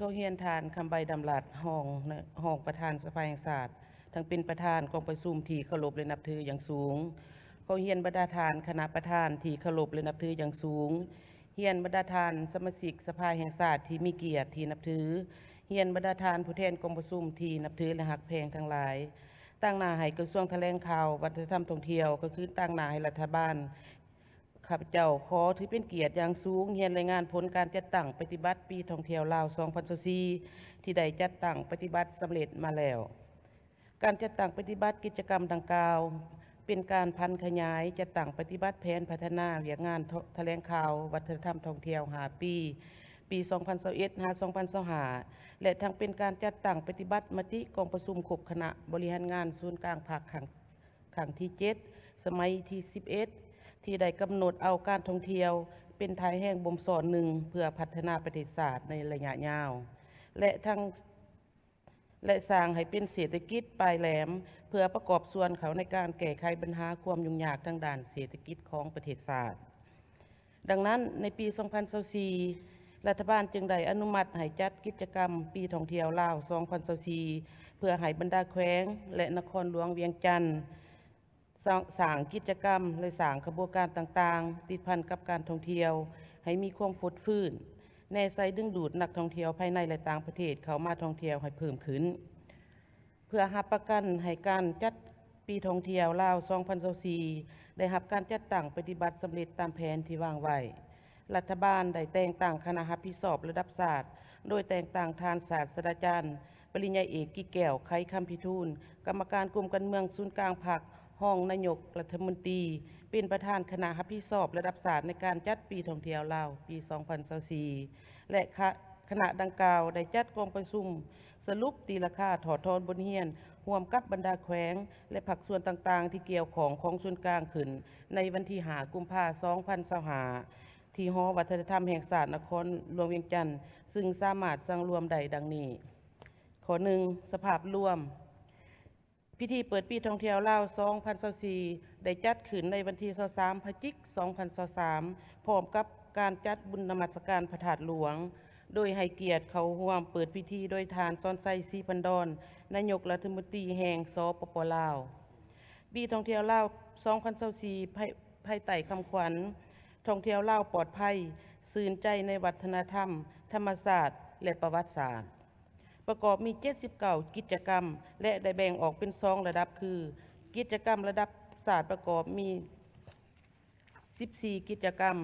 ຂໍຮຽນທ່ານ ຄຳໃບ ດຳລັດ ຮອງ ຮອງປະທານສະພາແຫ່ງຊາດ, ທັງເປັນປະທານກອງປະຊຸມທີ່ເຄົາລົບ ແລະ ນັບຖືຢ່າງສູງ. ຂໍຮຽນບັນດາທ່ານຄະນະປະທານທີ່ເຄົາລົບ ແລະ ນັບຖືຢ່າງສູງ. ຮຽນບັນດາທ່ານສະມາຊິກສະພາແຫ່ງຊາດທີ່ມີກຽດທີ່ນັບຖື. ຮຽນບັນດາທ່ານຜູ້ແທນກອງປະຊຸມທີ່ນັບຖື ແລະ ຮັກແພງທັງຫຼາຍ. ຕາງໜ້າໃຫ້ກະຊວງຖະແຫຼງຂ່າວ, ວັດທະນະທຳ, ທ່ອງທ່ຽວ, ກໍຄືຕາງໜ້າໃຫ້ລັດຖະບານ. ຂ້າພະເຈົ້າຂໍຖືເປັນກຽດຢ່າງສູງຮຽນລາຍງານຜົນການຈັດຕັ້ງປະຕິບັດປີທ່ອງທ່ຽວລາວສອງພັນຊາວສີ່ ທີ່ໄດ້ຈັດຕັ້ງປະຕິບັດສຳເລັດມາແລ້ວ. ການຈັດຕັ້ງປະຕິບັດກິດຈະກຳດັ່ງກ່າວ ເປັນການຜັນຂະຫຍາຍຈັດຕັ້ງປະຕິບັດແຜນພັດທະນາວຽກງານຖະແຫຼງຂ່າວ, ວັດທະນະທຳ, ທ່ອງທ່ຽວ ຫ້າປີ, ປີສອງພັນຊາວເອັດ ຫາ ສອງພັນຊາວຫ້າ ແລະ ທັງເປັນການຈັດຕັ້ງປະຕິບັດມະຕິກອງປະຊຸມຄົບຄະນະບໍລິຫານງານສູນກາງພັກຄັ້ງ ຄັ້ງທີເຈັດ ສະໄໝທີສິບເອັດ ທີ່ໄດ້ກຳນົດເອົາການທ່ອງທ່ຽວເປັນທ່າແຮງບົ່ມຊ້ອນໜຶ່ງ ເພື່ອພັດທະນາປະເທດຊາດໃນໄລຍະຍາວ ແລະ ທັງ ແລະ ສ້າງໃຫ້ເປັນເສດຖະກິດປາຍແຫຼມ ເພື່ອປະກອບສ່ວນເຂົ້າໃນການແກ້ໄຂບັນຫາຄວາມຫຍຸ້ງຍາກທາງດ້ານເສດຖະກິດຂອງປະເທດຊາດ. ດັ່ງນັ້ນ, ໃນປີສອງພັນຊາວສີ່ ລັດຖະບານຈຶ່ງໄດ້ອະນຸມັດໃຫ້ຈັດກິດຈະກຳປີທ່ອງທ່ຽວລາວສອງພັນຊາວສີ່ ເພື່ອໃຫ້ບັນດາແຂວງ ແລະ ນະຄອນຫຼວງວຽງຈັນ ສ້າງ ສ້າງກິດຈະກຳ ແລະ ສ້າງຂະບວນການຕ່າງໆ ຕິດພັນກັບການທ່ອງທ່ຽວໃຫ້ມີຄວາມຟົດຟື້ນ, ແນໃສ່ດຶງດູດນັກທ່ອງທ່ຽວພາຍໃນ ແລະ ຕ່າງປະເທດເຂົ້າມາທ່ອງທ່ຽວໃຫ້ເພີ່ມຂຶ້ນ. ເພື່ອຮັບປະກັນໃຫ້ການຈັດປີທ່ອງທ່ຽວລາວສອງພັນຊາວສີ່ ໄດ້ຮັບການຈັດຕັ້ງປະຕິບັດສຳເລັດຕາມແຜນທີ່ວາງໄວ້, ລັດຖະບານໄດ້ແຕ່ງຕັ້ງຄະນະຮັບຜິດຊອບລະດັບຊາດ ໂດຍແຕ່ງຕັ້ງທ່ານສາດສະດາຈານ ປະລິນຍາເອກ ກິດແກ້ວ ໄຂຄຳພິທູນ ກຳມະການກົມການເມືອງສູນກາງພັກ, ຮອງນາຍົກລັດຖະມົນຕີ, ເປັນປະທານຄະນະຮັບຜິດຊອບລະດັບຊາດໃນການຈັດປີທ່ອງທ່ຽວລາວປີສອງພັນຊາວສີ່ ແລະ ຄະ ຄະນະດັ່ງກ່າວໄດ້ຈັດກອງປະຊຸມສະຫຼຸບຕີລາຄາ, ຖອດຖອນບົດຮຽນ ຮ່ວມກັບບັນດາແຂວງ ແລະ ພາກສ່ວນຕ່າງໆທີ່ກ່ຽວຂ້ອງຂອງສູນກາງຂຶ້ນໃນວັນທີຫ້າ ກຸມພາ ສອງພັນຊາວຫ້າ ທີ່ຫໍວັດທະນະທຳແຫ່ງຊາດນະຄອນຫຼວງວຽງຈັນ, ຊຶ່ງສາມາດສັງລວມໄດ້ດັ່ງນີ້. ຂໍ້ໜຶ່ງ ສະພາບລວມ. ພິທີເປີດປີທ່ອງທ່ຽວລາວສອງພັນຊາວສີ່ ໄດ້ຈັດຂຶ້ນໃນວັນທີຊາວສາມ ພະຈິກ ສອງພັນຊາວສາມ ພ້ອມກັບການຈັດບຸນນະມັດສະການພະທາດຫຼວງ, ໂດຍໃຫ້ກຽດເຂົ້າຮ່ວມເປີດພິທີໂດຍທ່ານ ສອນໄຊ ສີພັນດອນ ນາຍົກລັດຖະມົນຕີແຫ່ງ ສປປ ລາວ. ປີທ່ອງທ່ຽວລາວສອງພັນຊາວສີ່ ພາຍ ພາຍໃຕ້ຄຳຂວັນ ທ່ອງທ່ຽວລາວປອດໄພ, ຊື່ນໃຈໃນວັດທະນະທຳ, ທຳມະຊາດ ແລະ ປະຫວັດສາດ. ປະກອບມີເຈັດສິບເກົ້າກິດຈະກຳ ແລະ ໄດ້ແບ່ງອອກເປັນສອງລະດັບຄື ກິດຈະກຳລະດັບຊາດປະກອບມີສິບສີ່ກິດຈະກຳ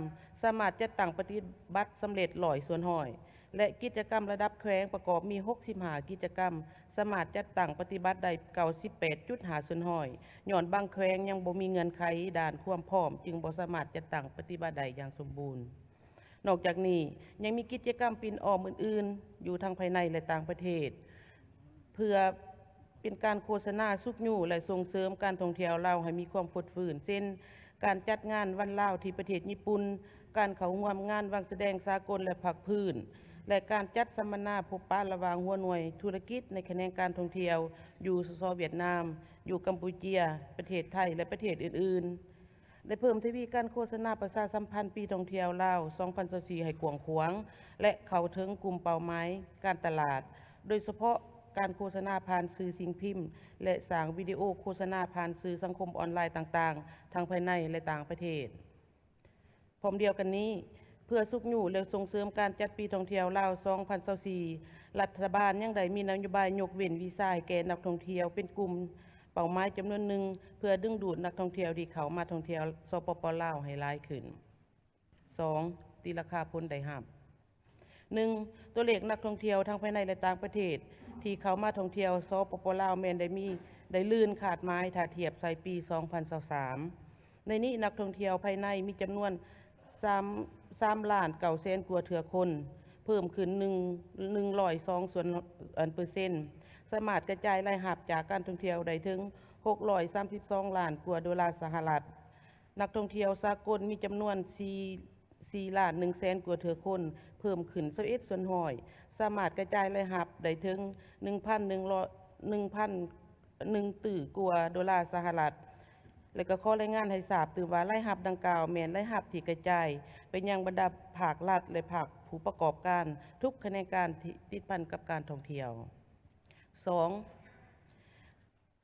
ສາມາດຈັດຕັ້ງປະຕິບັດສຳເລັດຮ້ອຍສ່ວນຮ້ອຍ ແລະ ກິດຈະກຳລະດັບແຂວງປະກອບມີຫົກສິບຫ້າກິດຈະກຳ ສາມາດຈັດຕັ້ງປະຕິບັດໄດ້ເກົ້າສິບແປດຈຸດຫ້າສ່ວນຮ້ອຍ ຍ້ອນບາງແຂວງຍັງບໍ່ມີເງື່ອນໄຂດ້ານຄວາມພ້ອມ ຈຶ່ງບໍ່ສາມາດຈັດຕັ້ງປະຕິບັດໄດ້ຢ່າງສົມບູນ. ນອກຈາກນີ້ ຍັງມີກິດຈະກຳປິ່ນອ້ອມອື່ນໆ ຢູ່ທັງພາຍໃນ ແລະ ຕ່າງປະເທດ ເພື່ອເປັນການໂຄສະນາຊຸກຍູ້ ແລະ ສົ່ງເສີມການທ່ອງທ່ຽວລາວໃຫ້ມີຄວາມຟົດຟື້ນ ເຊັ່ນ ການຈັດງານວັນລາວທີ່ປະເທດຍີ່ປຸ່ນ, ການເຂົ້າຮ່ວມງານວັນສະແດງສາກົນ ແລະ ພາກພື້ນ ແລະ ການຈັດສຳມະນາພົບປະລະຫວ່າງຫົວໜ່ວຍທຸລະກິດໃນຂະແໜງການທ່ອງທ່ຽວ ຢູ່ ສສ ຫວຽດນາມ, ຢູ່ກຳປູເຈຍ, ປະເທດໄທ ແລະ ປະເທດອື່ນໆ. ໄດ້ເພີ່ມທະວີການໂຄສະນາປະຊາສຳພັນປີທ່ອງທ່ຽວລາວສອງພັນຊາວສີ່ ໃຫ້ກວ້າງຂວາງ ແລະ ເຂົ້າເຖິງກຸ່ມເປົ້າໝາຍການຕະຫຼາດ, ໂດຍສະເພາະການໂຄສະນາຜ່ານສື່ສິ່ງພິມ ແລະ ສ້າງວິດີໂອໂຄສະນາຜ່ານສື່ສັງຄົມອອນລາຍຕ່າງໆ ທັງພາຍໃນ ແລະ ຕ່າງປະເທດ. ພ້ອມດຽວກັນນີ້, ເພື່ອຊຸກຍູ້ ແລະ ສົ່ງເສີມການຈັດປີທ່ອງທ່ຽວລາວສອງພັນຊາວສີ່ ລັດຖະບານຍັງໄດ້ມີນະໂຍບາຍຍົກເວັ້ນວີຊາໃຫ້ແກ່ນັກທ່ອງທ່ຽວເປັນກຸ່ມເປົ້າໝາຍຈຳນວນໜຶ່ງ ເພື່ອດຶງດູດນັກທ່ອງທ່ຽວທີ່ເຂົ້າມາທ່ອງທ່ຽວ ສປປ ລາວ ໃຫ້ຫຼາຍຂຶ້ນ. ສອງ ຕີລາຄາຜົນໄດ້ຮັບ. ໜຶ່ງ ຕົວເລກນັກທ່ອງທ່ຽວທັງພາຍໃນ ແລະ ຕ່າງປະເທດ ທີ່ເຂົ້າມາທ່ອງທ່ຽວ ສປປ ລາວ ແມ່ນໄດ້ມີ ໄດ້ລື່ນຄາດໝາຍຖ້າທຽບໃສ່ປີສອງພັນຊາວສາມ. ໃນນີ້ນັກທ່ອງທ່ຽວພາຍໃນມີຈຳນວນສາມ ສາມລ້ານເກົ້າແສນກວ່າເທື່ອຄົນ, ເພີ່ມຂຶ້ນໜຶ່ງ ໜຶ່ງຮ້ອຍສອງສ່ວນ ອັນ ເປີເຊັນ, ສາມາດກະຈາຍລາຍຮັບຈາກການທ່ອງທ່ຽວໄດ້ເຖິງຫົກຮ້ອຍສາມສິບສອງລ້ານກວ່າໂດລາສະຫະລັດ. ນັກທ່ອງທ່ຽວສາກົນມີຈຳນວນສີ່ ສີ່ລ້ານໜຶ່ງແສນກວ່າເທື່ອຄົນ, ເພີ່ມຂຶ້ນຊາວເອັດສ່ວນຮ້ອຍ, ສາມາດກະຈາຍລາຍຮັບໄດ້ເຖິງໜຶ່ງພັນໜຶ່ງຮ້ອຍ ໜຶ່ງພັນໜຶ່ງຕື້ກວ່າໂດລາສະຫະລັດ. ແລະ ກໍຂໍລາຍງານໃຫ້ຊາບຕື່ມວ່າ ລາຍຮັບດັ່ງກ່າວແມ່ນລາຍຮັບທີ່ກະຈາຍໄປຍັງບັນດາພາກລັດ ແລະ ພາກຜູ້ປະກອບການທຸກຂະແໜງການທີ່ຕິດພັນກັບການທ່ອງທ່ຽວ. ສອງ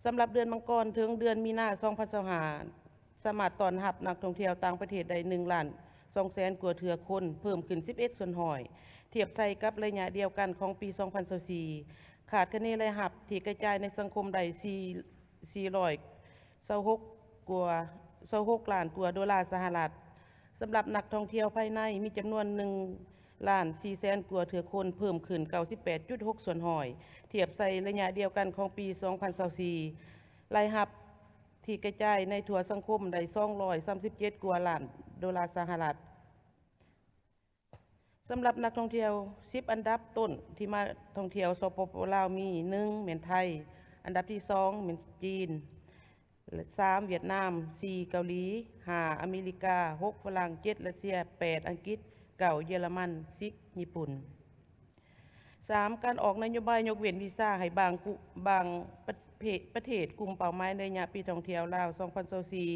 ສຳລັບເດືອນມັງກອນເຖິງເດືອນມີນາ ສອງພັນຊາວຫ້າ ສາມາດຕ້ອນຮັບນັກທ່ອງທ່ຽວຕ່າງປະເທດໄດ້ ໜຶ່ງລ້ານສອງແສນກວ່າເທື່ອຄົນ, ເພີ່ມຂຶ້ນສິບເອັດສ່ວນຮ້ອຍ ທຽບໃສ່ກັບໄລຍະດຽວກັນຂອງປີສອງພັນຊາວສີ່. ຄາດຄະເນລາຍຮັບທີ່ກະຈາຍໃນສັງຄົມໄດ້ ສີ່ ສີ່ຮ້ອຍຊາວຫົກກວ່າ ຊາວຫົກລ້ານກວ່າໂດລາສະຫະລັດ. ສຳລັບນັກທ່ອງທ່ຽວພາຍໃນມີຈຳນວນ ໜຶ່ງລ້ານສີ່ແສນກວ່າເທື່ອຄົນ, ເພີ່ມຂຶ້ນ ເກົ້າສິບແປດຈຸດຫົກສ່ວນຮ້ອຍ ທຽບໃສ່ໄລຍະດຽວກັນຂອງປີສອງພັນຊາວສີ່. ລາຍຮັບທີ່ກະຈາຍໃນທົ່ວສັງຄົມໄດ້ ສອງຮ້ອຍສາມສິບເຈັດກວ່າລ້ານໂດລາສະຫະລັດ. ສຳລັບນັກທ່ອງທ່ຽວສິບອັນດັບຕົ້ນທີ່ມາທ່ອງທ່ຽວ ສປປ ລາວ ມີ ໜຶ່ງ ແມ່ນໄທ, ອັນດັບທີສອງແມ່ນຈີນ, ສາມ ຫວຽດນາມ, ສີ່ ເກົາຫຼີ, ຫ້າ ອາເມລິກາ, ຫົກ ຝຣັ່ງ, ເຈັດ ຣັດເຊຍ, ແປດ ອັງກິດ, ເກົ້າ ເຢຍລະມັນ, ສິບ ຍີ່ປຸ່ນ. ສາມ ການອອກນະໂຍບາຍຍົກເວັ້ນວີຊາໃຫ້ບາງ ບາງປະເພດ ປະເທດກຸ່ມເປົ້າໝາຍໃນໄລຍະປີທ່ອງທ່ຽວລາວສອງພັນຊາວສີ່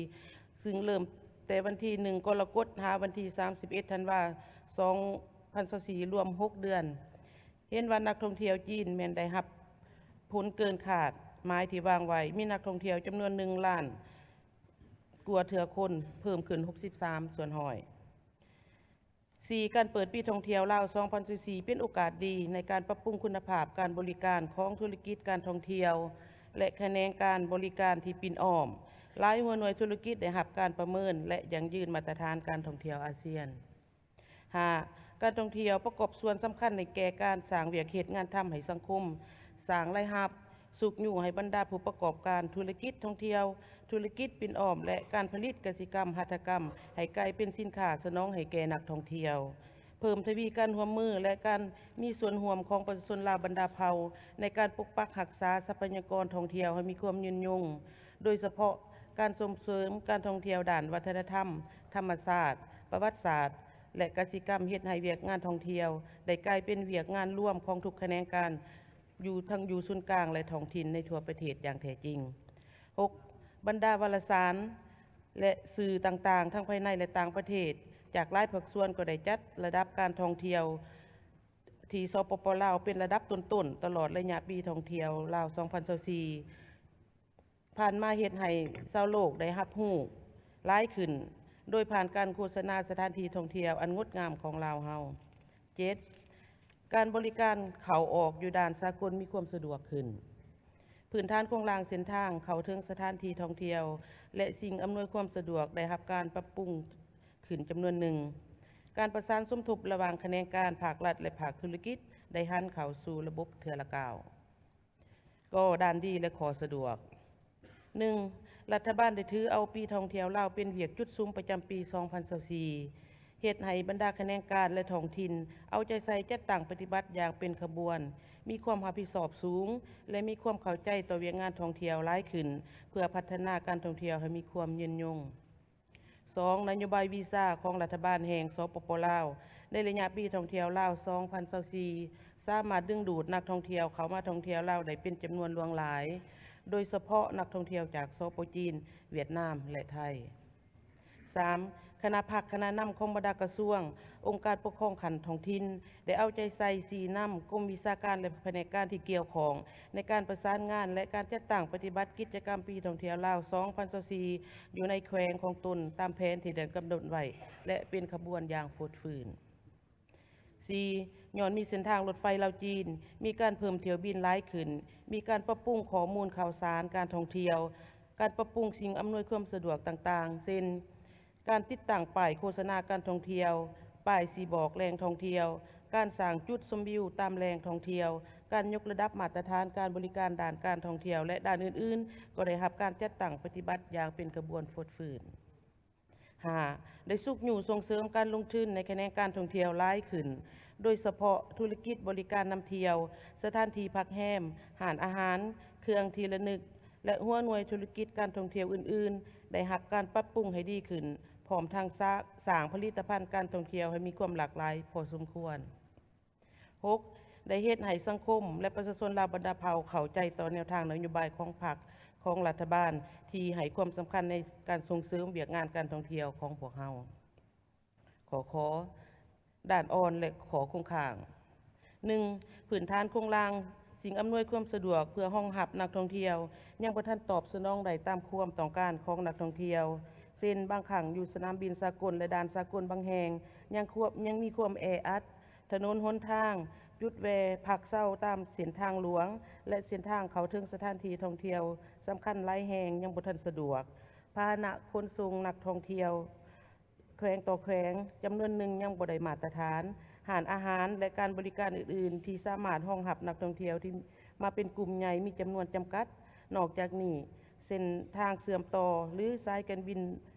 ຊຶ່ງເລີ່ມແຕ່ວັນທີໜຶ່ງ ກໍລະກົດ ຫາວັນທີສາມສິບເອັດ ທັນວາ ສອງພັນຊາວສີ່ ລວມຫົກເດືອນ. ເຫັນວ່ານັກທ່ອງທ່ຽວຈີນແມ່ນໄດ້ຮັບຜົນເກີນຄາດໝາຍທີ່ວາງໄວ້, ມີນັກທ່ອງທ່ຽວຈຳນວນໜຶ່ງລ້ານກວ່າເທື່ອຄົນ, ເພີ່ມຂຶ້ນຫົກສິບສາມສ່ວນຮ້ອຍ. ສີ່ ການເປີດປີທ່ອງທ່ຽວລາວສອງພັນຊາວສີ່ ເປັນໂອກາດດີໃນການປັບປຸງຄຸນນະພາບການບໍລິການຂອງທຸລະກິດການທ່ອງທ່ຽວ ແລະ ຂະແໜງການບໍລິການທີ່ປິ່ນອ້ອມ. ຫຼາຍຫົວໜ່ວຍທຸລະກິດໄດ້ຮັບການປະເມີນ ແລະ ຢັ້ງຢືນມາດຕະຖານການທ່ອງທ່ຽວອາຊຽນ. ຫ້າ ການທ່ອງທ່ຽວປະກອບສ່ວນສຳຄັນໃນແກ່ການສ້າງວຽກເຮັດງານທຳໃຫ້ສັງຄົມ, ສ້າງລາຍຮັບ, ຊຸກຍູ້ໃຫ້ບັນດາຜູ້ປະກອບການທຸລະກິດທ່ອງທ່ຽວ, ທຸລະກິດປິ່ນອ້ອມ ແລະ ການຜະລິດກະສິກຳຫັດຖະກຳໃຫ້ກາຍເປັນສິນຄ້າສະໜອງໃຫ້ແກ່ນັກທ່ອງທ່ຽວ, ເພີ່ມທະວີການຮ່ວມມື ແລະ ການມີສ່ວນຮ່ວມຂອງປະຊາຊົນລາວບັນດາເຜົ່າໃນການປົກປັກຮັກສາຊັບພະຍາກອນທ່ອງທ່ຽວໃຫ້ມີຄວາມຍືນຍົງ, ໂດຍສະເພາະການສົ່ງເສີມການທ່ອງທ່ຽວດ້ານວັດທະນະທຳ, ທຳມະຊາດ, ປະຫວັດສາດ ແລະ ກະສິກຳ ເຮັດໃຫ້ວຽກງານທ່ອງທ່ຽວໄດ້ກາຍເປັນວຽກງານລວມຂອງທຸກຂະແໜງການ ຢູ່ທັງຢູ່ສູນກາງ ແລະ ທ້ອງຖິ່ນໃນທົ່ວປະເທດຢ່າງແທ້ຈິງ. ຫົກ ບັນດາວາລະສານ ແລະ ສື່ຕ່າງໆ ທັງພາຍໃນ ແລະ ຕ່າງປະເທດ ຈາກຫຼາຍພາກສ່ວນກໍໄດ້ຈັດລະດັບການທ່ອງທ່ຽວທີ່ ສປປ ລາວ ເປັນລະດັບຕົ້ນໆ ຕະຫຼອດໄລຍະປີທ່ອງທ່ຽວລາວສອງພັນຊາວສີ່ ຜ່ານມາເຮັດໃຫ້ຊາວໂລກໄດ້ຮັບຮູ້ຫຼາຍຂຶ້ນ ໂດຍຜ່ານການໂຄສະນາສະຖານທີ່ທ່ອງທ່ຽວອັນງົດງາມຂອງລາວເຮົາ. ເຈັດ ການບໍລິການເຂົ້າອອກຢູ່ດ່ານສາກົນມີຄວາມສະດວກຂຶ້ນ. ພື້ນຖານໂຄງລ່າງເສັ້ນທາງເຂົ້າເຖິງສະຖານທີ່ທ່ອງທ່ຽວ ແລະ ສິ່ງອຳນວຍຄວາມສະດວກໄດ້ຮັບການປັບປຸງຂຶ້ນຈຳນວນໜຶ່ງ. ການປະສານສົມທົບລະຫວ່າງຂະແໜງການພາກລັດ ແລະ ພາກທຸລະກິດໄດ້ຫັນເຂົ້າສູ່ລະບົບເທື່ອລະກ້າວ. ກໍດ້ານດີ ແລະ ຂໍ້ສະດວກ. ໜຶ່ງ ລັດຖະບານໄດ້ຖືເອົາປີທ່ອງທ່ຽວລາວເປັນວຽກຈຸດສຸມປະຈຳປີສອງພັນຊາວສີ່ ເຮັດໃຫ້ບັນດາຂະແໜງການ ແລະ ທ້ອງຖິ່ນເອົາໃຈໃສ່ຈັດຕັ້ງປະຕິບັດຢ່າງເປັນຂະບວນ, ມີຄວາມຮັບຜິດຊອບສູງ ແລະ ມີຄວາມເຂົ້າໃຈຕໍ່ວຽກງານທ່ອງທ່ຽວຫຼາຍຂຶ້ນ ເພື່ອພັດທະນາການທ່ອງທ່ຽວໃຫ້ມີຄວາມຍືນຍົງ. ສອງ ນະໂຍບາຍວີຊາຂອງລັດຖະບານແຫ່ງ ສປປ ລາວ ໃນໄລຍະປີທ່ອງທ່ຽວລາວສອງພັນຊາວສີ່ ສາມາດດຶງດູດນັກທ່ອງທ່ຽວເຂົ້າມາທ່ອງທ່ຽວລາວໄດ້ເປັນຈຳນວນຫຼວງຫຼາຍ, ໂດຍສະເພາະນັກທ່ອງທ່ຽວຈາກ ສປ ຈີນ, ຫວຽດນາມ ແລະ ໄທ. ສາມ ຄະນະພັກ, ຄະນະນຳຂອງບັນດາກະຊວງ, ອົງການປົກຄອງຂັ້ນທ້ອງຖິ່ນ ໄດ້ເອົາໃຈໃສ່ຊີ້ນຳກົມວິຊາການ ແລະ ພະແນກການທີ່ກ່ຽວຂ້ອງ ໃນການປະສານງານ ແລະ ການຈັດຕັ້ງປະຕິບັດກິດຈະກຳປີທ່ອງທ່ຽວລາວສອງພັນຊາວສີ່ ຢູ່ໃນແຂວງຂອງຕົນຕາມແຜນທີ່ໄດ້ກຳນົດໄວ້ ແລະ ເປັນຂະບວນຢ່າງຟົດຟື້ນ. ສີ່ ຍ້ອນມີເສັ້ນທາງລົດໄຟລາວ-ຈີນ ມີການເພີ່ມຖ້ຽວບິນຫຼາຍຂຶ້ນ, ມີການປັບປຸງຂໍ້ມູນຂ່າວສານການທ່ອງທ່ຽວ, ການປັບປຸງສິ່ງອຳນວຍຄວາມສະດວກຕ່າງໆ ເຊັ່ນ ການຕິດຕັ້ງປ້າຍໂຄສະນາການທ່ອງທ່ຽວ, ປ້າຍຊີ້ບອກແຫຼ່ງທ່ອງທ່ຽວ, ການສ້າງຈຸດຊົມວິວຕາມແຫຼ່ງທ່ອງທ່ຽວ, ການຍົກລະດັບມາດຕະຖານການບໍລິການດ້ານການທ່ອງທ່ຽວ ແລະ ດ້ານອື່ນໆ ກໍໄດ້ຮັບການຈັດຕັ້ງປະຕິບັດຢ່າງເປັນຂະບວນຟົດຟື້ນ. ຫ້າ ໄດ້ຊຸກຍູ້ສົ່ງເສີມການລົງທຶນໃນຂະແໜງການທ່ອງທ່ຽວຫຼາຍຂຶ້ນ, ໂດຍສະເພາະທຸລະກິດບໍລິການນຳທ່ຽວ, ສະຖານທີ່ພັກແຮມ, ຮ້ານອາຫານ, ເຄື່ອງທີ່ລະນຶກ ແລະ ຫົວໜ່ວຍທຸລະກິດການທ່ອງທ່ຽວອື່ນໆ ໄດ້ຮັບການປັບປຸງໃຫ້ດີຂຶ້ນ, ພ້ອມທັງສ້າງ ສ້າງຜະລິດຕະພັນການທ່ອງທ່ຽວໃຫ້ມີຄວາມຫຼາກຫຼາຍພໍສົມຄວນ. ຫົກ ໄດ້ເຮັດໃຫ້ສັງຄົມ ແລະ ປະຊາຊົນລາວບັນດາເຜົ່າເຂົ້າໃຈຕໍ່ແນວທາງນະໂຍບາຍຂອງພັກ, ຂ ຂອງລັດຖະບານທີ່ໃຫ້ຄວາມສຳຄັນໃນການສົ່ງເສີມວຽກງານການທ່ອງທ່ຽວຂອງພວກເຮົາ. ຂໍ້ ຂໍ້ ດ້ານອ່ອນ ແລະ ຂໍ້ຄົງຄ້າງ. ໜຶ່ງ, ພື້ນຖານໂຄງລ່າງສິ່ງອຳນວຍຄວາມສະດວກເພື່ອຮອງຮັບນັກທ່ອງທ່ຽວ ຍັງບໍ່ທັນຕອບສະໜອງໄດ້ຕາມຄວາມຕ້ອງການຂອງນັກທ່ອງທ່ຽວ, ເຊັ່ນ ບາງຄັ້ງຢູ່ສະໜາມບິນສາກົນ ແລະ ດ່ານສາກົນບາງແຫ່ງ ຍັງຄວາມ ຍັງມີຄວາມແອອັດ, ຖະໜົນຫົນທາງ, ຈຸດແວ່ພັກເຊົາຕາມເສັ້ນທາງຫຼວງ ແລະ ເສັ້ນທາງເຂົ້າເຖິງສະຖານທີ່ທ່ອງທ່ຽວສຳຄັນຫຼາຍແຫ່ງຍັງບໍ່ທັນສະດວກ, ພາຫະນະຂົນສົ່ງນັກທ່ອງທ່ຽວ ແຂວງຕໍ່ແຂວງຈຳນວນໜຶ່ງຍັງບໍ່ໄດ້ມາດຕະຖານ, ຮ້ານອາຫານ ແລະ ການບໍລິການອື່ນໆ ທີ່ສາມາດຮອງຮັບນັກທ່ອງທ່ຽວທີ່ມາເປັນກຸ່ມໃຫຍ່ມີຈຳນວນຈຳກັດ. ນອກຈາກນີ້, ເສັ້ນທາງເຊື່ອມຕໍ່ ຫຼື ສາຍການບິນ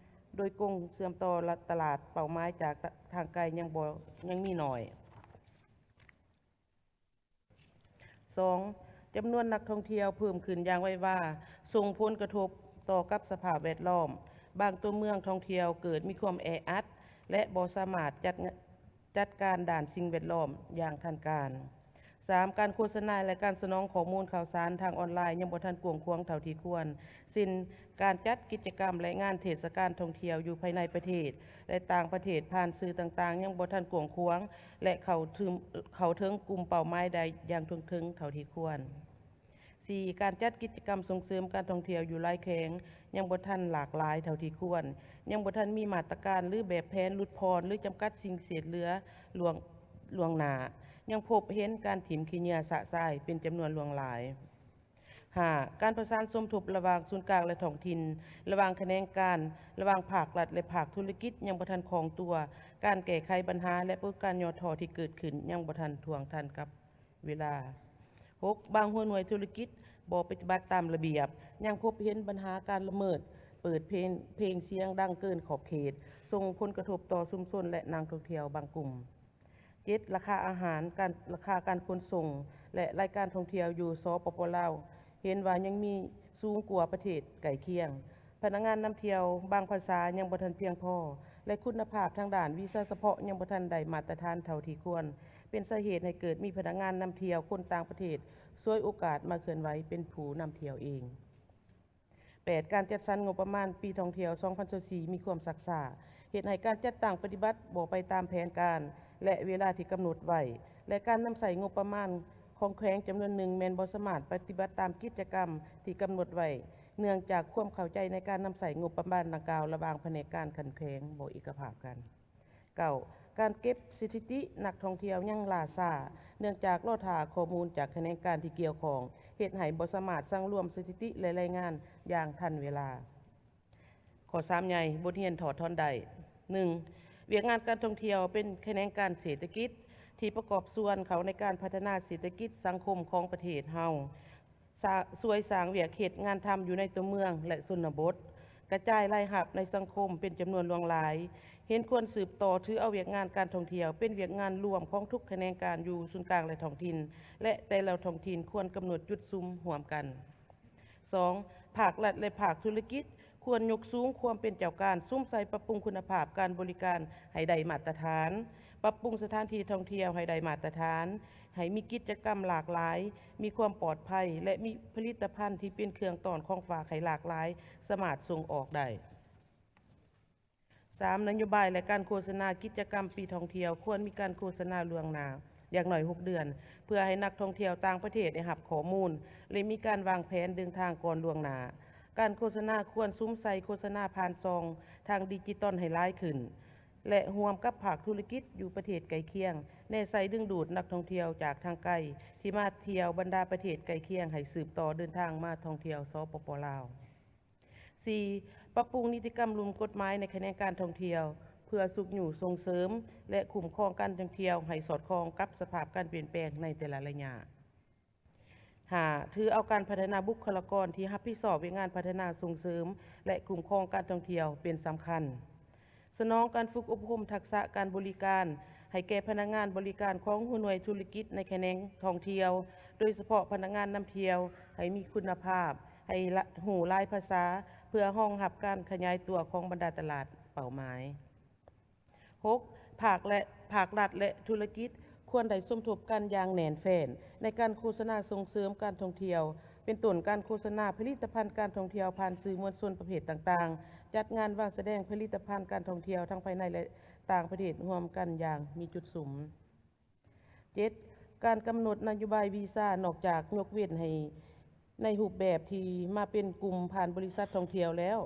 ໂດຍກົງເຊື່ອມຕໍ່ຕະຫຼາດເປົ້າໝາຍຈາກທາງໄກຍັງບໍ່ ຍັງມີໜ້ອຍ. ສອງ, ຈຳນວນນັກທ່ອງທ່ຽວເພີ່ມຂຶ້ນຢ່າງໄວວາ ສົ່ງຜົນກະທົບຕໍ່ກັບສະພາບແວດລ້ອມ. ບາງຕົວເມືອງທ່ອງທ່ຽວເກີດມີຄວາມແອອັດ ແລະ ບໍ່ສາມາດຈັດ ຈັດການດ້ານສິ່ງແວດລ້ອມຢ່າງທັນການ. ສາມ, ການໂຄສະນາ ແລະ ການສະໜອງຂໍ້ມູນຂ່າວສານທາງອອນລາຍຍັງບໍ່ທັນກວ້າງຂວາງເທົ່າທີ່ຄວນ, ເຊັ່ນ ການຈັດກິດຈະກຳ ແລະ ງານເທດສະການທ່ອງທ່ຽວຢູ່ພາຍໃນປະເທດ ແລະ ຕ່າງປະເທດຜ່ານສື່ຕ່າງໆຍັງບໍ່ທັນກວ້າງຂວາງ ແລະ ເຂົ້າເຖິງ ເຂົ້າເຖິງກຸ່ມເປົ້າໝາຍໄດ້ຢ່າງທົ່ວເຖິງເທົ່າທີ່ຄວນ. ສີ່, ການຈັດກິດຈະກຳສົ່ງເສີມການທ່ອງທ່ຽວຢູ່ຫຼາຍແຂວງຍັງບໍ່ທັນຫຼາກຫຼາຍເທົ່າທີ່ຄວນ, ຍັງບໍ່ທັນມີມາດຕະການ ຫຼື ແບບແຜນຫຼຸດຜ່ອນ ຫຼື ຈຳກັດສິ່ງເສດເຫຼືອລ່ວງ ລ່ວງໜ້າ, ຍັງພົບເຫັນການຖິ້ມຂີ້ເຫຍື້ອຊະຊາຍເປັນຈຳນວນຫຼວງຫຼາຍ. ຫ້າ, ການປະສານສົມທົບລະຫວ່າງສູນກາງ ແລະ ທ້ອງຖິ່ນ, ລະຫວ່າງຂະແໜງການ, ລະຫວ່າງພາກລັດ ແລະ ພາກທຸລະກິດຍັງບໍ່ທັນຄ່ອງຕົວ, ການແກ້ໄຂບັນຫາ ແລະ ປົດການຫຍໍ້ທໍ້ທີ່ເກີດຂຶ້ນຍັງບໍ່ທັນທ່ວງທັນກັບເວລາ. ຫົກ, ບາງຫົວໜ່ວຍທຸລະກິດບໍ່ປະຕິບັດຕາມລະບຽບ, ຍັງພົບເຫັນບັນຫາການລະເມີດເປີດເພງ ເພງສຽງດັງເກີນຂອບເຂດ, ສົ່ງຜົນກະທົບຕໍ່ຊຸມຊົນ ແລະ ນັກທ່ອງທ່ຽວບາງກຸ່ມ. ເຈັດ, ລາຄາອາຫານ, ການ ລາຄາການຂົນສົ່ງ ແລະ ລາຍການທ່ອງທ່ຽວຢູ່ ສປປ ລາວ ເຫັນວ່າຍັງມີສູງກວ່າປະເທດໃກ້ຄຽງ. ພະນັກງານນຳທ່ຽວບາງພາສາຍັງບໍ່ທັນພຽງພໍ ແລະ ຄຸນນະພາບທາງດ້ານວິຊາສະເພາະຍັງບໍ່ທັນໄດ້ມາດຕະຖານເທົ່າທີ່ຄວນ, ເປັນສາເຫດໃຫ້ເກີດມີພະນັກງານນຳທ່ຽວຄົນຕ່າງປະເທດສວຍໂອກາດມາເຄື່ອນໄຫວເປັນຜູ້ນຳທ່ຽວເອງ. ແປດ, ການຈັດສັນງົບປະມານປີທ່ອງທ່ຽວສອງພັນຊາວສີ່ມີຄວາມຊັກຊ້າ, ເຮັດໃຫ້ການຈັດຕັ້ງປະຕິບັດບໍ່ໄປຕາມແຜນການ ແລະ ເວລາທີ່ກຳນົດໄວ້ ແລະ ການນຳໃຊ້ງົບປະມານຂອງແຂວງຈຳນວນໜຶ່ງແມ່ນບໍ່ສາມາດປະຕິບັດຕາມກິດຈະກຳທີ່ກຳນົດໄວ້ ເນື່ອງຈາກຄວາມເຂົ້າໃຈໃນການນຳໃຊ້ງົບປະມານດັ່ງກ່າວລະຫວ່າງພະແນກການຂັ້ນແຂວງບໍ່ເອກກະພາບກັນ. ເກົ້າ, ການເກັບສະຖິຕິນັກທ່ອງທ່ຽວຍັງລ່າຊ້າ ເນື່ອງຈາກລໍຖ້າຂໍ້ມູນຈາກຂະແໜງການທີ່ກ່ຽວຂ້ອງ ເຮັດໃຫ້ບໍ່ສາມາດສັງລວມສະຖິຕິ ແລະ ລາຍງານຢ່າງທັນເວລາ. ຂໍ້ສາມໃຫຍ່, ບົດຮຽນຖອດຖອນໄດ້. ໜຶ່ງ, ວຽກງານການທ່ອງທ່ຽວເປັນຂະແໜງການເສດຖະກິດທີ່ປະກອບສ່ວນເຂົ້າໃນການພັດທະນາເສດຖະກິດສັງຄົມຂອງປະເທດເຮົາ. ສະ ຊ່ວຍສ້າງວຽກເຮັດງານທຳຢູ່ໃນຕົວເມືອງ ແລະ ຊົນນະບົດ, ກະຈາຍລາຍຮັບໃນສັງຄົມເປັນຈຳນວນຫຼວງຫຼາຍ, ເຫັນຄວນສືບຕໍ່ຖືເອົາວຽກງານການທ່ອງທ່ຽວເປັນວຽກງານລວມຂອງທຸກຂະແໜງການຢູ່ສູນກາງ ແລະ ທ້ອງຖິ່ນ ແລະ ແຕ່ລະທ້ອງຖິ່ນຄວນກຳນົດຈຸດສຸມຮ່ວມກັນ. ສອງ, ພາກລັດ ແລະ ພາກທຸລະກິດ ຄວນຍົກສູງຄວາມເປັນເຈົ້າການ, ສຸມໃສ່ປັບປຸງຄຸນນະພາບການບໍລິການໃຫ້ໄດ້ມາດຕະຖານ, ປັບປຸງສະຖານທີ່ທ່ອງທ່ຽວໃຫ້ໄດ້ມາດຕະຖານ, ໃຫ້ມີກິດຈະກຳຫຼາກຫຼາຍ, ມີຄວາມປອດໄພ ແລະ ມີຜະລິດຕະພັນທີ່ເປັນເຄື່ອງຕ້ອນຂອງຝາກໃຫ້ຫຼາກຫຼາຍ, ສາມາດສົ່ງອອກໄດ້. ສາມ, ນະໂຍບາຍ ແລະ ການໂຄສະນາກິດຈະກຳປີທ່ອງທ່ຽວ ຄວນມີການໂຄສະນາລ່ວງໜ້າຢ່າງໜ້ອຍຫົກເດືອນ ເພື່ອໃຫ້ນັກທ່ອງທ່ຽວຕ່າງປະເທດໄດ້ຮັບຂໍ້ມູນ ແລະ ມີການວາງແຜນເດີນທາງກ່ອນລ່ວງໜ້າ. ການໂຄສະນາຄວນສຸມໃສ່ໂຄສະນາຜ່ານຊ່ອງທາງດິຈິຕອນໃຫ້ຫຼາຍຂຶ້ນ ແລະ ຮ່ວມກັບພາກທຸລະກິດຢູ່ປະເທດໃກ້ຄຽງ ແນໃສ່ດຶງດູດນັກທ່ອງທ່ຽວຈາກທາງໄກທີ່ມາທ່ຽວບັນດາປະເທດໃກ້ຄຽງໃຫ້ສືບຕໍ່ເດີນທາງມາທ່ອງທ່ຽວ ສປປ ລາວ. ສີ່, ປັບປຸງນິຕິກຳລຸ່ມກົດໝາຍໃນຂະແໜງການທ່ອງທ່ຽວ ເພື່ອຊຸກຍູ້ສົ່ງເສີມ ແລະ ຄຸ້ມຄອງການທ່ອງທ່ຽວໃຫ້ສອດຄ່ອງກັບສະພາບການປ່ຽນແປງໃນແຕ່ລະໄລຍະ. ຫ້າ, ຖືເອົາການພັດທະນາບຸກຄະລາກອນທີ່ຮັບຜິດຊອບວຽກງານພັດທະນາສົ່ງເສີມ ແລະ ຄຸ້ມຄອງການທ່ອງທ່ຽວເປັນສຳຄັນ. ສະໜອງການຝຶກອົບຮົມທັກສະການບໍລິການໃຫ້ແກ່ພະນັກງານບໍລິການຂອງຫົວໜ່ວຍທຸລະກິດໃນຂະແໜງທ່ອງທ່ຽວ, ໂດຍສະເພາະພະນັກງານນຳທ່ຽວ ໃຫ້ມີຄຸນນະພາບ, ໃຫ້ລະ ຮູ້ຫຼາຍພາສາ ເພື່ອຮອງຮັບການຂະຫຍາຍຕົວຂອງບັນດາຕະຫຼາດເປົ້າໝາຍ. ຫົກ, ພາກ ແລະ ພາກລັດ ແລະ ທຸລະກິດ ຄວນໄດ້ສົມທົບກັນຢ່າງແໜ້ນແຟ້ນ ໃນການໂຄສະນາສົ່ງເສີມການທ່ອງທ່ຽວ ປັນຕົ້ນການໂຄສະນາຜະລິດຕະພັນການທ່ອງທ່ຽວຜ່ານສື່ມວນຊົນປະເພດຕ່າງໆ, ຈັດງານວາງສະແດງຜະລິດຕະພັນການທ່ອງທ່ຽວທັງພາຍໃນ ແລະ ຕ່າງປະເທດຮ່ວມກັນຢ່າງມີຈຸດສຸມ. ເຈັດ, ການກຳນົດນະໂຍບາຍວີຊາ ນອກຈາກຍົກເວັ້ນໃຫ້ໃນຮູບແບບທີ່ມາເປັນກຸ່ມຜ່ານບໍລິສັດທ່ອງທ່ຽວແລ້ວ,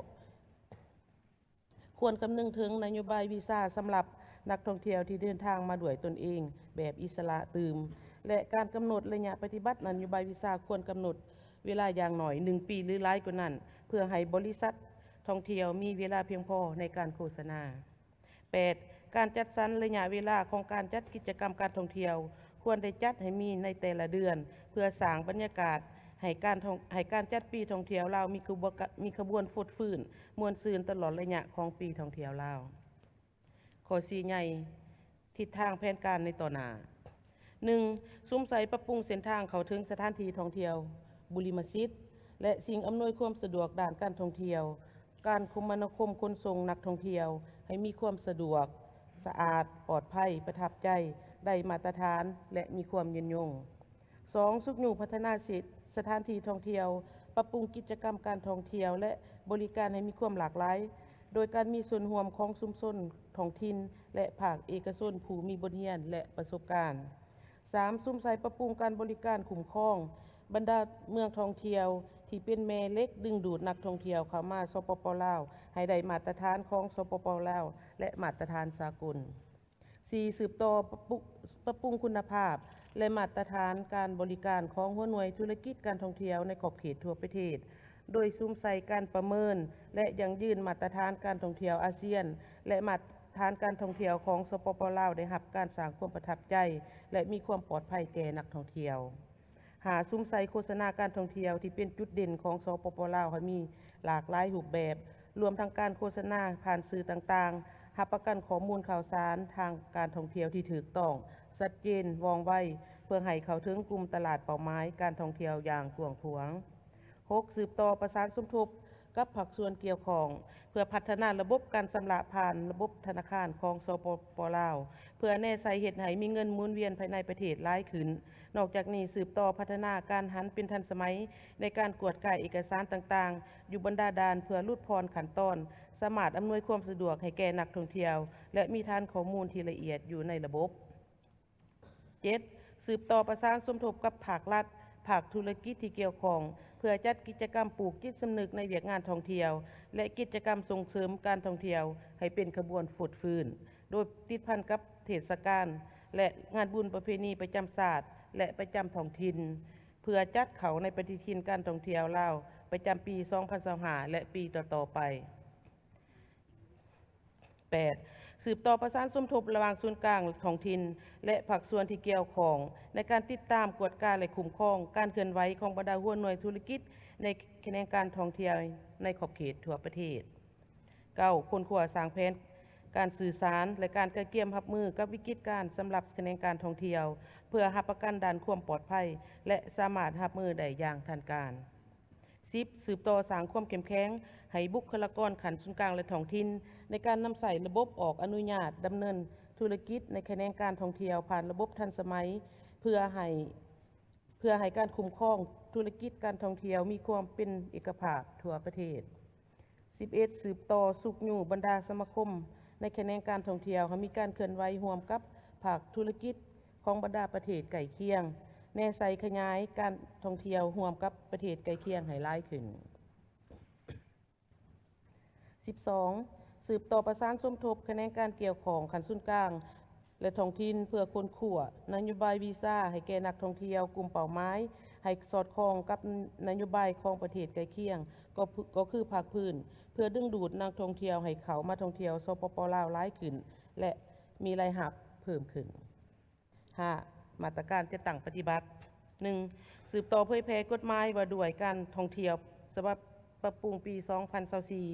ຄວນຄຳນຶງເຖິງນະໂຍບາຍວີຊາສຳລັບນັກທ່ອງທ່ຽວທີ່ເດີນທາງມາດ້ວຍຕົນເອງແບບອິດສະຫຼະຕື່ມ ແລະ ການກຳນົດໄລຍະປະຕິບັດນະໂຍບາຍວີຊາ ຄວນກຳນົດເວລາຢ່າງໜ້ອຍໜຶ່ງປີ ຫຼື ຫຼາຍກວ່ານັ້ນ ເພື່ອໃຫ້ບໍລິສັດທ່ອງທ່ຽວມີເວລາພຽງພໍໃນການໂຄສະນາ. ແປດ, ການຈັດສັນໄລຍະເວລາຂອງການຈັດກິດຈະກຳການທ່ອງທ່ຽວ ຄວນໄດ້ຈັດໃຫ້ມີໃນແຕ່ລະເດືອນ ເພື່ອສ້າງບັນຍາກາດໃຫ້ການທ່ອງ ໃຫ້ການຈັດປີທ່ອງທ່ຽວລາວມີຂະບວນ ມີຂະບວນຟົດຟື້ນ ມ່ວນຊື່ນຕະຫຼອດໄລຍະຂອງປີທ່ອງທ່ຽວລາວ. ຂໍ້ຊີ້ໃຫຍ່ ທິດທາງແຜນການໃນຕໍ່ໜ້າ. ໜຶ່ງ, ສຸມໃສ່ປັບປຸງເສັ້ນທາງເຂົ້າເຖິງສະຖານທີ່ທ່ອງທ່ຽວ, ບຸລິມະສິດ ແລະ ສິ່ງອຳນວຍຄວາມສະດວກດ້ານການທ່ອງທ່ຽວ, ການຄົມມະນາຄົມຂົນສົ່ງນັກທ່ອງທ່ຽວໃຫ້ມີຄວາມສະດວກ, ສະອາດ, ປອດໄພ, ປະທັບໃຈ, ໄດ້ມາດຕະຖານ ແລະ ມີຄວາມຍືນຍົງ. ສອງ, ຊຸກຍູ້ພັດທະນາເສດ ສະຖານທີ່ທ່ອງທ່ຽວ, ປັບປຸງກິດຈະກຳການທ່ອງທ່ຽວ ແລະ ບໍລິການໃຫ້ມີຄວາມຫຼາກຫຼາຍ, ໂດຍການມີສ່ວນຮ່ວມຂອງຊຸມຊົນທ້ອງຖິ່ນ ແລະ ພາກເອກະຊົນຜູ້ມີບົດຮຽນ ແລະ ປະສົບການ. ສາມ, ສຸມໃສ່ປັບປຸງການບໍລິການຄຸ້ມຄອງບັນດາເມືອງທ່ອງທ່ຽວ ທີ່ເປັນແມ່ເຫຼັກດຶງດູດນັກທ່ອງທ່ຽວເຂົ້າມາ ສປປ ລາວ ໃຫ້ໄດ້ມາດຕະຖານຂອງ ສປປ ລາວ ແລະ ມາດຕະຖານສາກົນ. ສີ່, ສືບຕໍ່ປັບປຸງ ປັບປຸງຄຸນນະພາບ ແລະ ມາດຕະຖານການບໍລິການຂອງຫົວໜ່ວຍທຸລະກິດການທ່ອງທ່ຽວໃນຂອບເຂດທົ່ວປະເທດ, ໂດຍສຸມໃສ່ການປະເມີນ ແລະ ຢັ້ງຢືນມາດຕະຖານການທ່ອງທ່ຽວອາຊຽນ ແລະ ມາດຕະຖານການທ່ອງທ່ຽວຂອງ ສປປ ລາວ ໄດ້ຮັບການສ້າງຄວາມປະທັບໃຈ ແລະ ມີຄວາມປອດໄພແກ່ນັກທ່ອງທ່ຽວ. ຫ້າ, ສຸມໃສ່ໂຄສະນາການທ່ອງທ່ຽວທີ່ເປັນຈຸດເດັ່ນຂອງ ສປປ ລາວ ໃຫ້ມີຫຼາກຫຼາຍຮູບແບບ, ລວມທັງການໂຄສະນາຜ່ານສື່ຕ່າງໆ, ຮັບປະກັນຂໍ້ມູນຂ່າວສານທາງການທ່ອງທ່ຽວທີ່ຖືກຕ້ອງ, ຊັດເຈນ, ວ່ອງໄວ, ເພື່ອໃຫ້ເຂົ້າເຖິງກຸ່ມຕະຫຼາດເປົ້າໝາຍການທ່ອງທ່ຽວຢ່າງກວ້າງຂວາງ. ຫົກ, ສືບຕໍ່ປະສານສົມທົບ ກັບພາກສ່ວນກ່ຽວຂ້ອງ ເພື່ອພັດທະນາລະບົບການຊຳລະຜ່ານລະບົບທະນາຄານຂອງ ສປປ ລາວ ເພື່ອແນໃສ່ເຮັດໃຫ້ມີເງິນໝູນວຽນພາຍໃນປະເທດຫຼາຍຂຶ້ນ. ນອກຈາກນີ້, ສືບຕໍ່ພັດທະນາການຫັນເປັນທັນສະໄໝໃນການກວດກາເອກະສານຕ່າງໆ ຢູ່ບັນດາດ່ານ ເພື່ອຫຼຸດຜ່ອນຂັ້ນຕອນ, ສາມາດອຳນວຍຄວາມສະດວກໃຫ້ແກ່ນັກທ່ອງທ່ຽວ ແລະ ມີຖານຂໍ້ມູນທີ່ລະອຽດຢູ່ໃນລະບົບ. ເຈັດ, ສືບຕໍ່ປະສານສົມທົບກັບພາກລັດ, ພາກທຸລະກິດທີ່ກ່ຽວຂ້ອງ ເພື່ອຈັດກິດຈະກຳປູກຈິດສຳນຶກໃນວຽກງານທ່ອງທ່ຽວ ແລະ ກິດຈະກຳສົ່ງເສີມການທ່ອງທ່ຽວໃຫ້ເປັນຂະບວນຟົດຟື້ນ, ໂດຍຕິດພັນກັບເທດສະການ ແລະ ງານບຸນປະເພນີປະຈຳຊາດ ແລະ ປະຈຳທ້ອງຖິ່ນ, ເພື່ອຈັດເຂົ້າໃນປະຕິທິນການທ່ອງທ່ຽວລາວ ປະຈຳປີສອງພັນຊາວຫ້າ ແລະ ປີຕໍ່ໆໄປ. ແປດ, ສືບຕໍ່ປະສານສົມທົບລະຫວ່າງສູນກາງທ້ອງຖິ່ນ ແລະ ພາກສ່ວນທີ່ກ່ຽວຂ້ອງ ໃນການຕິດຕາມ, ກວດກາ ແລະ ຄຸ້ມຄອງການເຄື່ອນໄຫວຂອງບັນດາຫົວໜ່ວຍທຸລະກິດໃນຂະແໜງການທ່ອງທ່ຽວໃນຂອບເຂດທົ່ວປະເທດ. ເກົ້າ, ຄົ້ນຄວ້າສ້າງແຜນການສື່ສານ ແລະ ການກະກຽມຮັບມືກັບວິກິດການສຳລັບຂະແໜງການທ່ອງທ່ຽວ ເພື່ອຮັບປະກັນດ້ານຄວາມປອດໄພ ແລະ ສາມາດຮັບມືໄດ້ຢ່າງທັນການ. ສິບ, ສືບຕໍ່ສ້າງຄວາມເຂັ້ມແຂງໃຫ້ບຸກຄະລາກອນຂັ້ນສູນກາງ ແລະ ທ້ອງຖິ່ນ ໃນການນຳໃຊ້ລະບົບອອກອະນຸຍາດດຳເນີນທຸລະກິດໃນຂະແໜງການທ່ອງທ່ຽວຜ່ານລະບົບທັນສະໄໝ ເພື່ອໃຫ້ ເພື່ອໃຫ້ການຄຸ້ມຄອງທຸລະກິດການທ່ອງທ່ຽວມີຄວາມເປັນເອກະພາບທົ່ວປະເທດ. ສິບເອັດ, ສືບຕໍ່ຊຸກຍູ້ບັນດາສະມາຄົມໃນຂະແໜງການທ່ອງທ່ຽວ ໃຫ້ມີການເຄື່ອນໄຫວຮ່ວມກັບພາກທຸລະກິດຂອງບັນດາປະເທດໃກ້ຄຽງ, ແນໃສ່ຂະຫຍາຍການທ່ອງທ່ຽວຮ່ວມກັບປະເທດໃກ້ຄຽງໃຫ້ຫຼາຍຂຶ້ນ. ສິບສອງ, ສືບຕໍ່ປະສານສົມທົບຂະແໜງການກ່ຽວຂ້ອງຂັ້ນສູນກາງ ແລະ ທ້ອງຖິ່ນ ເພື່ອຄົ້ນຄວ້ານະໂຍບາຍວີຊາໃຫ້ແກ່ນັກທ່ອງທ່ຽວກຸ່ມເປົ້າໝາຍ ໃຫ້ສອດຄ່ອງກັບນະໂຍບາຍຂອງປະເທດໃກ້ຄຽງ ກໍ ກໍຄືພາກພື້ນ ເພື່ອດຶງດູດນັກທ່ອງທ່ຽວໃຫ້ເຂົ້າມາທ່ອງທ່ຽວ ສປປ ລາວ ຫຼາຍຂຶ້ນ ແລະ ມີລາຍຮັບເພີ່ມຂຶ້ນ. ຫ້າ, ມາດຕະການຈັດຕັ້ງປະຕິບັດ. ໜຶ່ງ, ສືບຕໍ່ເຜີຍແຜ່ກົດໝາຍວ່າດ້ວຍການທ່ອງທ່ຽວ ສະບັບປັບປຸງປີສອງພັນຊາວສີ່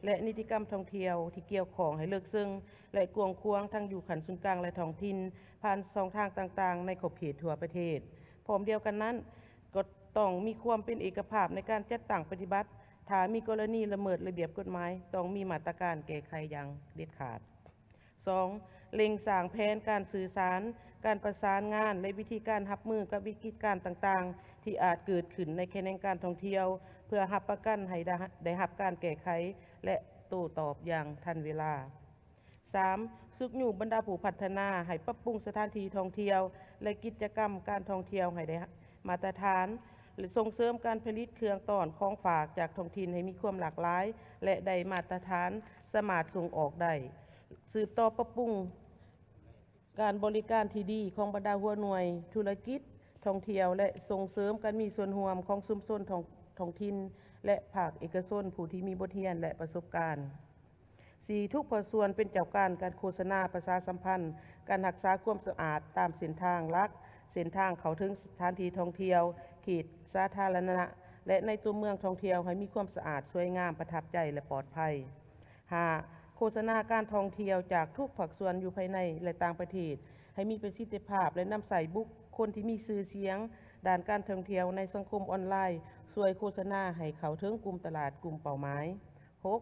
ແລະ ນິຕິກຳທ່ອງທ່ຽວທີ່ກ່ຽວຂ້ອງໃຫ້ເລິກເຊິ່ງ ແລະ ກວ້າງຂວາງ ທັງຢູ່ຂັ້ນສູນກາງ ແລະ ທ້ອງຖິ່ນ ຜ່ານຊ່ອງທາງຕ່າງໆໃນຂອບເຂດທົ່ວປະເທດ. ພ້ອມດຽວກັນນັ້ນ, ກໍຕ້ອງມີຄວາມເປັນເອກະພາບໃນການຈັດຕັ້ງປະຕິບັດ. ຖ້າມີກໍລະນີລະເມີດລະບຽບກົດໝາຍ, ຕ້ອງມີມາດຕະການແກ້ໄຂຢ່າງເດັດຂາດ. ສອງ, ເລັ່ງສ້າງແຜນການສື່ສານ, ການປະສານງານ ແລະ ວິທີການຮັບມືກັບວິກິດການຕ່າງ ທີ່ອາດເກີດຂຶ້ນໃນຂະແໜງການທ່ອງທ່ຽວ ເພື່ອຮັບປະກັນໃຫ້ໄດ້ ໄດ້ຮັບການແກ້ໄຂ ແລະ ໂຕ້ຕອບຢ່າງທັນເວລາ. ສາມ, ຊຸກຍູ້ບັນດາຜູ້ພັດທະນາໃຫ້ປັບປຸງສະຖານທີ່ທ່ອງທ່ຽວ ແລະ ກິດຈະກຳການທ່ອງທ່ຽວໃຫ້ໄດ້ມາດຕະຖານ ແລະ ສົ່ງເສີມການຜະລິດເຄື່ອງຕ້ອນຂອງຝາກຈາກທ້ອງຖິ່ນໃຫ້ມີຄວາມຫຼາກຫຼາຍ ແລະ ໄດ້ມາດຕະຖານ ສາມາດສົ່ງອອກໄດ້. ສືບຕໍ່ປັບປຸງ ການບໍລິການທີ່ດີຂອງບັນດາຫົວໜ່ວຍທຸລະກິດທ່ອງທ່ຽວ ແລະ ສົ່ງເສີມການມີສ່ວນຮ່ວມຂອງຊຸມຊົນທ້ອງ ທ້ອງຖິ່ນ ແລະ ພາກເອກະຊົນຜູ້ທີ່ມີບົດຮຽນ ແລະ ປະສົບການ. ສີ່, ທຸກພາກສ່ວນເປັນເຈົ້າການການໂຄສະນາປະຊາສຳພັນ ການຮັກສາຄວາມສະອາດຕາມເສັ້ນທາງຫຼັກ, ເສັ້ນທາງເຂົ້າເຖິງສະຖານທີ່ທ່ອງທ່ຽວ, ເຂດສາທາລະນະ ແລະ ໃນຕົວເມືອງທ່ອງທ່ຽວໃຫ້ມີຄວາມສະອາດ, ສວຍງາມ, ປະທັບໃຈ ແລະ ປອດໄພ. ຫ້າ, ໂຄສະນາການທ່ອງທ່ຽວຈາກທຸກພາກສ່ວນຢູ່ພາຍໃນ ແລະ ຕ່າງປະເທດ ໃຫ້ມີປະສິດທິພາບ ແລະ ນຳໃຊ້ບຸກຄົນທີ່ມີຊື່ສຽງດ້ານການທ່ອງທ່ຽວໃນສັງຄົມອອນລາຍ ຊ່ວຍໂຄສະນາໃຫ້ເຂົ້າເຖິງກຸ່ມຕະຫຼາດກຸ່ມເປົ້າໝາຍ. ຫົກ,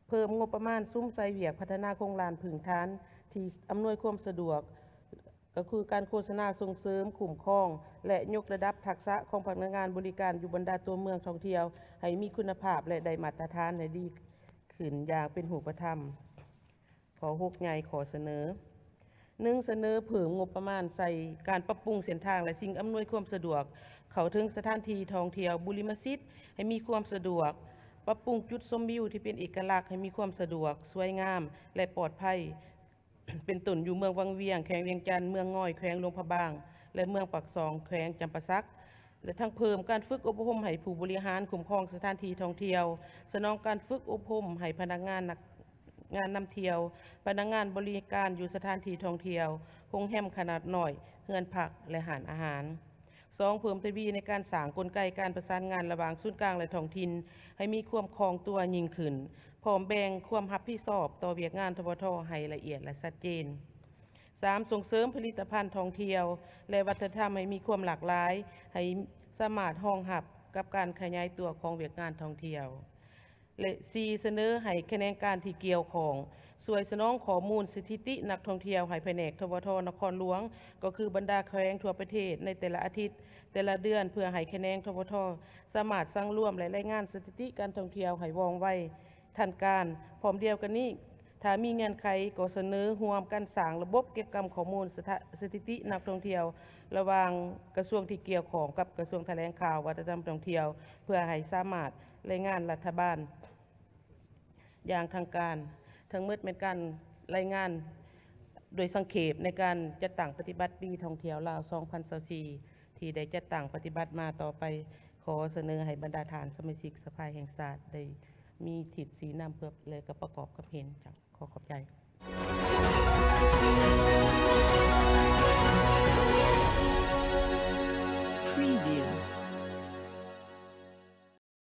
ເພີ່ມງົບປະມານສຸມໃສ່ວຽກພັດທະນາໂຄງລ່າງພື້ນຖານທີ່ອຳນວຍຄວາມສະດວກ ກໍຄືການໂຄສະນາສົ່ງເສີມ, ຄຸ້ມຄອງ ແລະ ຍົກລະດັບທັກສະຂອງພະນັກງານບໍລິການຢູ່ບັນດາຕົວເມືອງທ່ອງທ່ຽວໃຫ້ມີຄຸນນະພາບ ແລະ ໄດ້ມາດຕະຖານໃຫ້ດີຂຶ້ນຢ່າງເປັນຮູບປະທຳ. ຂໍ້ຫົກໃຫຍ່ ຂໍ້ສະເໜີ. ໜຶ່ງ, ສະເໜີເພີ່ມງົບປະມານໃສ່ການປັບປຸງເສັ້ນທາງ ແລະ ສິ່ງອຳນວຍຄວາມສະດວກເຂົ້າເຖິງສະຖານທີ່ທ່ອງທ່ຽວບູລິມະສິດໃຫ້ມີຄວາມສະດວກ, ປັບປຸງຈຸດຊົມວິວທີ່ເປັນເອກະລັກໃຫ້ມີຄວາມສະດວກ, ສວຍງາມ ແລະ ປອດໄພ. ເປັນຕົ້ນຢູ່ເມືອງວັງວຽງ ແຂວງວຽງຈັນ, ເມືອງງອຍ ແຂວງຫຼວງພະບາງ ແລະ ເມືອງປາກຊ່ອງ ແຂວງຈຳປາສັກ ແລະ ທັງເພີ່ມການຝຶກອົບຮົມໃຫ້ຜູ້ບໍລິຫານຄຸ້ມຄອງສະຖານທີ່ທ່ອງທ່ຽວ, ສະໜອງການຝຶກອົບຮົມໃຫ້ພະນັກງານ ນັກງານນຳທ່ຽວ, ພະນັກງານບໍລິການຢູ່ສະຖານທີ່ທ່ອງທ່ຽວ, ໂຮງແຮມຂະໜາດນ້ອຍ, ເຮືອນພັກ ແລະ ຮ້ານອາຫານ. ສອງ, ເພີ່ມທະວີໃນການສ້າງກົນໄກການປະສານງານລະຫວ່າງສູນກາງ ແລະ ທ້ອງຖິ່ນໃຫ້ມີຄວາມຄ່ອງຕົວຍິ່ງຂຶ້ນ, ພ້ອມແບ່ງຄວາມຮັບຜິດຊອບຕໍ່ວຽກງານ ທວທ ໃຫ້ລະອຽດ ແລະ ຊັດເຈນ. ສາມ, ສົ່ງເສີມຜະລິດຕະພັນທ່ອງທ່ຽວ ແລະ ວັດທະນະທຳໃຫ້ມີຄວາມຫຼາກຫຼາຍ, ໃຫ້ສາມາດຮອງຮັບກັບການຂະຫຍາຍຕົວຂອງວຽກງານທ່ອງທ່ຽວ. ແລະ ສີ່, ສະເໜີໃຫ້ຂະແໜງການທີ່ກ່ຽວຂ້ອງ ຊ່ວຍສະໜອງຂໍ້ມູນສະຖິຕິນັກທ່ອງທ່ຽວໃຫ້ພະແນກ ທວທ ນະຄອນຫຼວງ, ກໍຄືບັນດາແຂວງທົ່ວປະເທດໃນແຕ່ລະອາທິດ, ແຕ່ລະເດືອນ, ເພື່ອໃຫ້ຂະແໜງ ທວທ ສາມາດສັງລວມ ແລະ ລາຍງານສະຖິຕິການທ່ອງທ່ຽວໃຫ້ວ່ອງໄວ, ທັນການ. ພ້ອມດຽວກັນນີ້, ຖ້າມີເງື່ອນໄຂ, ກໍສະເໜີຮ່ວມກັນສ້າງລະບົບເກັບກຳຂໍ້ມູນສະຖະ ສະຖິຕິນັກທ່ອງທ່ຽວ ລະຫວ່າງກະຊວງທີ່ກ່ຽວຂ້ອງກັບກະຊວງຖະແຫຼງຂ່າວ, ວັດທະນະທຳ, ທ່ອງທ່ຽວ ເພື່ອໃຫ້ສາມາດລາຍງານລັດຖະບານຢ່າງທາງການ. ທັງໝົດແມ່ນການລາຍງານໂດຍສັງເຂບໃນການຈັດຕັ້ງປະຕິບັດປີທ່ອງທ່ຽວລາວ ສອງພັນຊາວສີ່ ທີ່ໄດ້ຈັດຕັ້ງປະຕິບັດມາ. ຕໍ່ໄປ ຂໍສະເໜີໃຫ້ບັນດາທ່ານສະມາຊິກສະພາແຫ່ງຊາດໄດ້ມີທິດຊີ້ນຳເພື່ອ ແລະ ກໍປະກອບຄຳເຫັນ. ຂໍຂອບໃຈ.